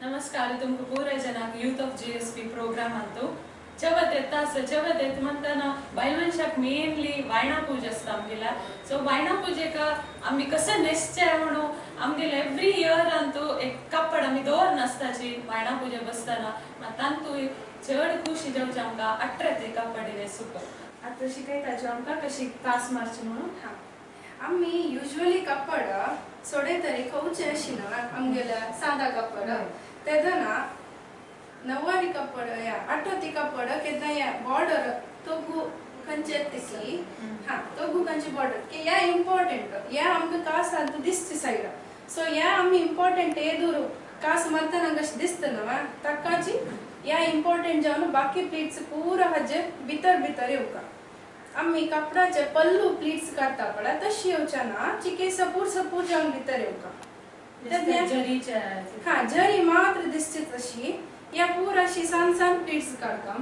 नमस्कार तुमकां पुराय जनाक यूथ ऑफ जीएसपी प्रोग्रामांतू चवथ येता आसता. चवथ येता म्हणटना बायल मनशाक मेनली वायणा पूजा आसता आमगेल्या. सो वायणा पुजेक आमी कसं न्हेसचें म्हणून आमगेले एवरी इयरांतू एक कापड आमी दवर नासताची वायणा पुजा बसतना. मात तांतूय चड खुशी जावची आमकां अठरा ते कापडी न्हेसूंक. आतां शिकयताच्यो आमकां कशी कास मारची म्हणून. हां, आमी युज्वली कापड सोडयतरी खंयचे आशिना आमगेल्या सादा कापड तेदना नववारी कापड या आठवती कापड केन्ना या बॉर्डर तोगू खंयचे येता की हां तोगू खंयची बॉर्डर की या इम्पॉर्टंट या आमकां कास आतां दिसता सायडा. सो या आमी इम्पॉर्टंट एदूर कास मारतना कशें दिसता न्हू ताकाची या इम्पॉर्टंट जावन बाकी प्लीट्स पुरा हाजे भितर भितर येवका. आमी कापडाचे पल्लू प्लीट्स काडटा पळय तशी येवच्या ना, चिके सपूर सपूर जावन भितर येवका. हां, जरी मात्र दिसची तशी या पूरा अशी सान सान प्लीट्स काडका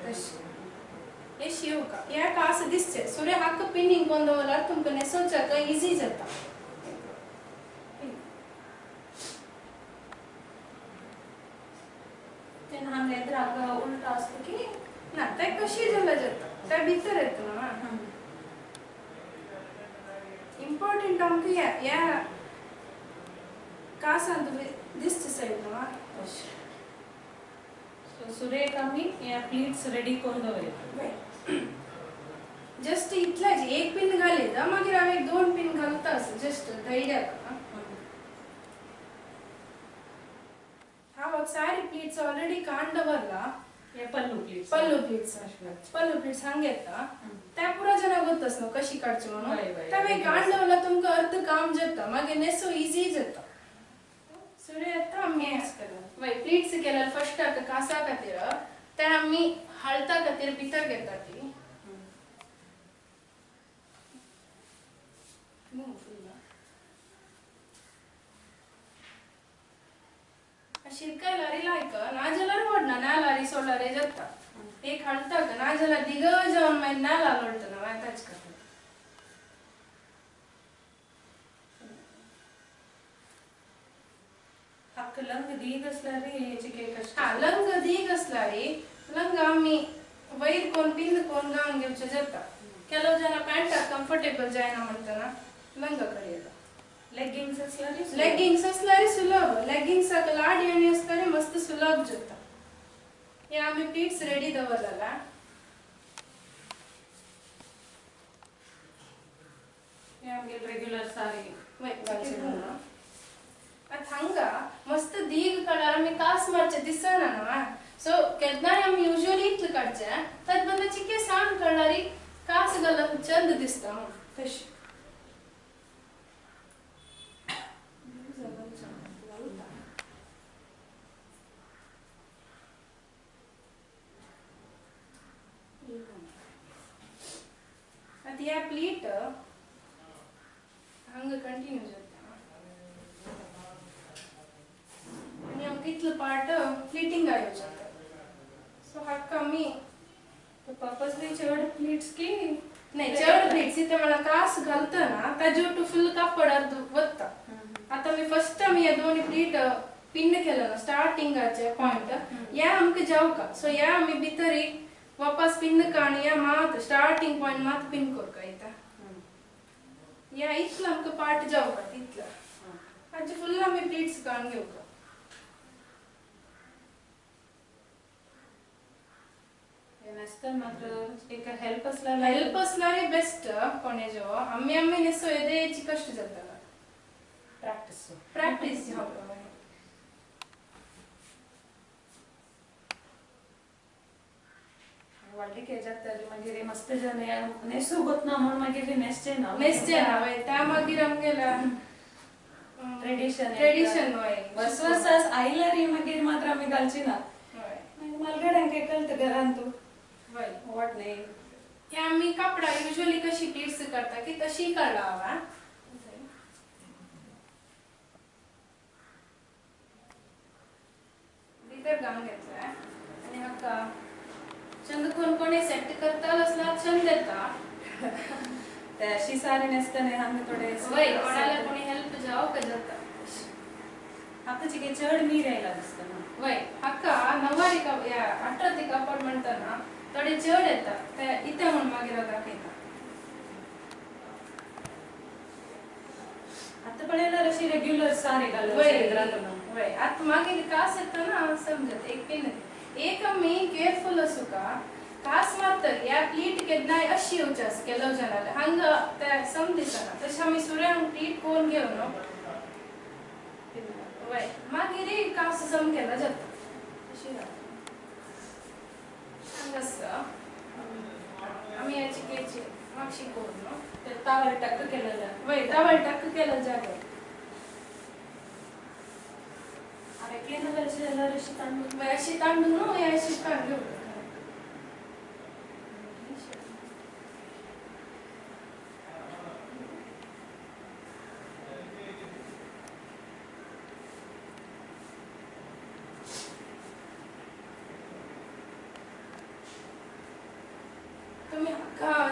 तशी अशी येवका. या कास दिसचे सुरे हाक पिनींग कोण दवरल्यार तुमकां न्हेसोवच्याक इजी जाता. तेन्ना हांगा येद्राक उल्टा आसता की ना ते कशी जाल्यार जाता, ते भितर येता न्हू. इम्पॉर्टंट आमकां ह्या ह्या कासान दिसता सायड न्हू. सो सुरेक आमी ह्या प्लीट्स रेडी करून दवरता. जस्ट इतल्याच एक पिन घाली मागीर हांव एक दोन पिन घालता जस्ट धैर्याक. हांव सारी प्लीट्स ऑलरेडी काण दवरला. पल्लू प्लीट्स, पल्लू प्लीट्स, पल्लू प्लीट्स हांग येता त्या पुरा जणां गोतस न्हू कशी काडची म्हणून. त्या काण दवरला तुमकां अर्द काम जाता, मागीर न्हेसो इजी जाता. सुरे येता आमी वय प्लीट्स केल्यार फस्टाक कासा खातीर ते आमी हळता खातीर भितर घेता ती. शिरकायलारी लायक नाजाल्यार व्हडना नालारी सोडल्यार जाता. एक हळताक नाजाल्यार दिग जावन मागीर नाला लोळटना मागीर ताचे खातीर. हाका लंग दीग असल्यार चिके कश्ट. हां, लंग दीग असल्यार लंग आमी वयर कोण पिन कोण गावन घेवचें जाता. ಕೆಲವು ಜನ ಪ್ಯಾಂಟ್ ಕಂಫರ್ಟೇಬಲ್ जायना म्हणटना लंग कडेन. लेगिंग्स असल्यार, लेगिंग्स असल्यार सुलभ. लेगिंग्साक लाड येणी असल्यार मस्त सुलभ जाता. हे आमी प्लीट्स रेडी दवरला. हे आमगे रेग्युलर सारी आतां हांगा मस्त दीग काडल्यार आमी कास मारचे दिसना न्हू. सो केन्नाय आमी युज्वली इतलें काडचें ताचे बदला चिके सान काडल्यार कास घालप चंद दिसता तशें. आतां ह्या प्लीट हांगा कंटिन्यू जाता आनी आमकां इतलो पार्ट प्लिटींग येवचें जाता. सो हाका आमी पर्पजली चड प्लीट्स की नाही चड प्लीट्स इतले म्हळ्यार कास घालतना ताजे टू फुल कापड अर्द वता. आतां आमी फस्ट आमी हे दोन प्लीट पिन केलें स्टार्टिंगाचे पॉयंट ह्या आमकां जावका. सो ह्या आमी भितर वापस पिन काण ह्या मात स्टार्टिंग पॉयंट मात पिन करका येता. ह्या इतलो आमकां पार्ट जावका तितलो हाचे फुल आमी प्लीट्स काडून घेवका. न्हेसतना मात्र एक हेल्प असल्यार, हेल्प असल्यार बेस्ट कोणे जो आमी आमी न्हेसो येदेची कश्ट जाता. प्रॅक्टीस प्रॅक्टीस जावका. व्हडली केजात मागीर मस्त जन न्हेसू गोतना म्हूण मागीर न्हेसचे ना, न्हेसचे ना वय त्या मागीर आमगेल्या ट्रेडिशन ट्रेडिशन वय वर्स वर्सास आयल्यार मागीर मात्र आमी घालची ना. मागीर मालगड्यांक कळटा घरान तूं वय what न्ही. हे आमी कापडां युज्वली कशी प्लीट्स काडटा की तशी काडला हांव. भितर घालून घेतलें आनी हाका चंद कोण कोणी सेट करता असल्यार चंद येता. ते अशी सारी न्हेसतना हांगा थोडे वय कोणाला कोणी हेल्प जावं जाता. हाका चिके चड नीर आयला दिसता वय हाका नववारी अठराती कापड म्हणताना थोडे चड येता ते इथे म्हण मागीर दाखयता आता पळयल्यार अशी रेग्युलर सारी घालून वय आता मागीर कास येताना समजत एक पिन एक आमी केअरफुल असुका कास मारतर या प्लीट केन्नाय अशी येवची आसा केलव जनाले हांगा ते सम दिसना तशें आमी सुऱ्यांक प्लीट कोन घेवन वय मागीर कास सम केला जाता अशी हांगासर आमी याची केची मागशी करून ते तावर टक्क केलेलं वय तावर टक्क केलं जागा हांवें अशी जाल्यार अशी तांदूळ वय अशी तांदूळ न्हू हे अशी तांदूळ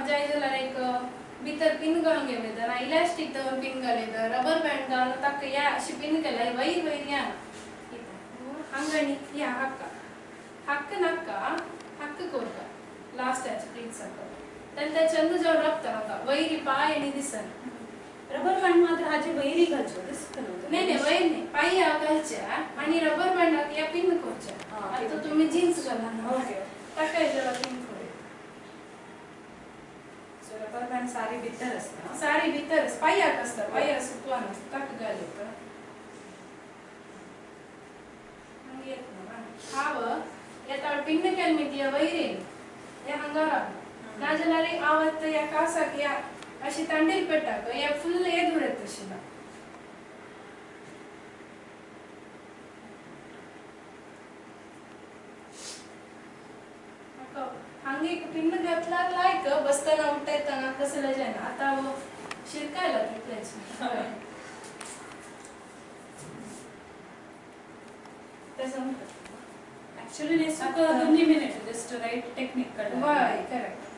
जाय जाल्यार एक भितर पिन घालून घेवं ना इलास्टीक दवरून पिन घालयता रबर बँड घालून ताका या अशी पिन केल्या वयर वयर या हांगा या हक्का हक्क नाका हक्क कोरका लास्ट याचे प्लीट्स हक्क तेन्ना ते चंद जावन राबता म्हाका वयरी पांय आनी दिसना रबर बँड मात्र हाजे वयरी घालचो दिसता न्ही न्ही वयर न्ही पांय घालचे आनी रबर बँडाक या पिन करचे आतां तुमी जीन्स घाला ओके ताका जाल्यार pin rubber band सारी भितर आसता सारी भितर पांयाक आसता पांया सुकवान आसता ताका घालयता हांगा येतना हांव येता पिन्न केल मी ती वयर येयली हे हांगा रावला नाजाल्यार हांव आतां ह्या कासाक ह्या अशी तांडील पेटाक ह्या फुल्ल येदूर येता तशी ना हांगा एक पिन्न घातल्यार लायक बसतना उठयतना कसलें जायना आतां शिरकायला तितलेंच ऍक्च्युअली न्हेसूक दोन्ही मिनिट जस्ट रायट टेक्निक कळ्ळें वय करेक्ट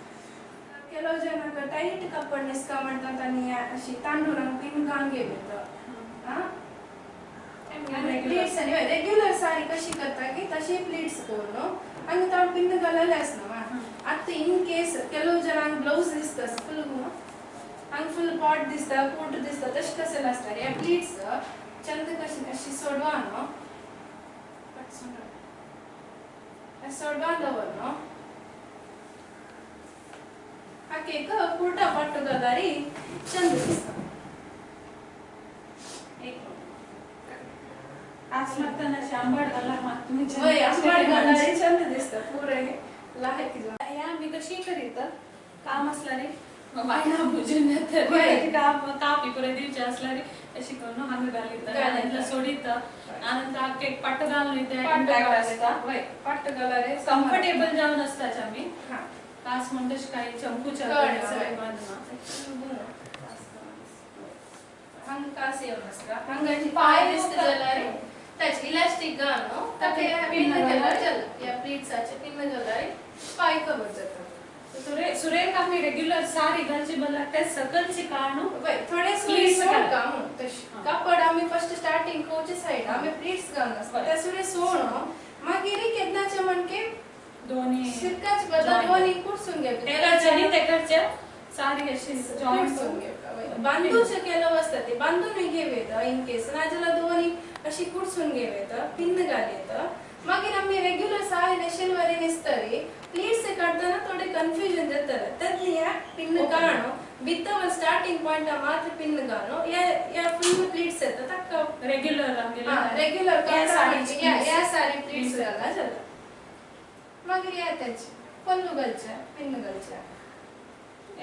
ಕೆಲವು ಜನಕ್ಕೆ ಟೈಟ್ ಕಪ್ಪಡ್ ನೆಸ್ಕ म्हणटा तांणी अशी तांदूळांक पिन घालून घेवं प्लीट्स आनी रेग्युलर सारी कशी करता की तशी प्लीट्स करून हांगा ताण पिन्न घालले आसना आतां इन केस ಕೆಲವು जणांक ब्लाउज दिसता फुल हांगा फुल पॉट दिसता कोट दिसता तशें कशें आसता ह्या प्लीट्स चंद कशी अशी सोडवा न्हू सोडवा दवर न्हू हाका एक कुर्टा पट्टो घाल्यार चंद दिसता एक आज मारताना आंबाड घालल्यार मात तुमी वय आंबाड घालल्यार चंद दिसता पुरे लायक ह्या आमी कशी करीत काम आसल्यार बायलां पुजून काम कापी पुरे दिवचे आसल्यार अशी करून हांगा घालिता सोडिता आनंतर हाका एक पट्ट घालून आसता वय पट्ट घाल्यार कम्फर्टेबल जावन आसता आमी कास म्हणटा तशें कांय चमकूच हांगा कास येवन आसता हांगा पांय दिसता जाल्यार ताचे इलास्टीक घालून ताका पिन्न केल्यार जालें ह्या प्लीट्साचे पिन्न घाल्यार पांय कवर जाता सुरेख आमी रेग्युलर सारी घालची बदला ते सकलची काणू वय थोडे सुरे सोडका म्हूण तशें कापड आमी फर्स्ट स्टार्टिंग खोवचे सायड आमी प्लीट्स घालून आसता ते सुरे सोडून मागीर केन्नाचे म्हणके दोन्ही शिरकाचे बदला दोन्ही कुडसून घेवचे तेकाचे आनी तेकाचे सारी अशी जॉईंट करून घेवका बांदूचे केलो आसता ते बांदूनय घेवं येता इन केस नाजाल्यार दोन्ही अशी कुडसून घेवं येता पिन्न घाल येता मागीर आमी रेग्युलर सारी न्हेशिल्ले न्हेसतरी प्लीट्स काडटना थोडे कन्फ्युजन जातलें तेन्ना ह्या पिन्न काडून भितर स्टार्टिंग पॉयंटा मात्र पिन्न घालून ह्या फुल प्लीट्स येता ताका रेग्युलर रेग्युलर ह्या सारी प्लीट्स घालना जाता मागीर ह्या तेचे पल्लू घालचे पिन्न घालचे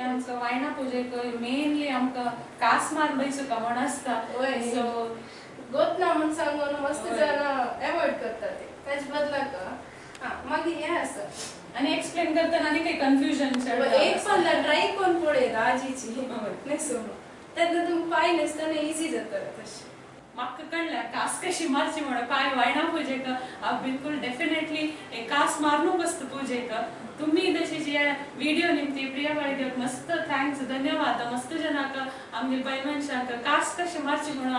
आमचो वायना पुजेक मेनली आमकां कास मार बैसुका म्हण आसता सो गोतना म्हूण सांगून मस्त जाणां एवॉयड करता ते ताजे बदलाक हां मागीर हें आसा आनी एक्सप्लेन करतना आनी काही कन्फ्युजन एक पल्ला ट्राय करून पळयता आजीची न्हेसून तेन्ना तुमकां पांय न्हेसतना इजी जातलें तशें म्हाका कळ्ळें कास कशी मारची म्हणून पांय वायना पुजेक हांव बिलकुल डेफिनेटली एक कास मारनू बसता पुजेक. तुम्ही तशी व्हिडिओ निमती प्रिया बाळगेर मस्त thanks धन्यवाद. मस्त जनाक आमगे बायल मनशांक कास कशें मारची म्हणून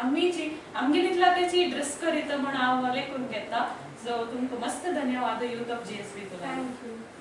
आमीची आमगेली इतला ड्रेस करीत म्हणून हांव लेखून घेता. सो तुमकां मस्त धन्यवाद यूथ ऑफ GSP तुला. Thank you.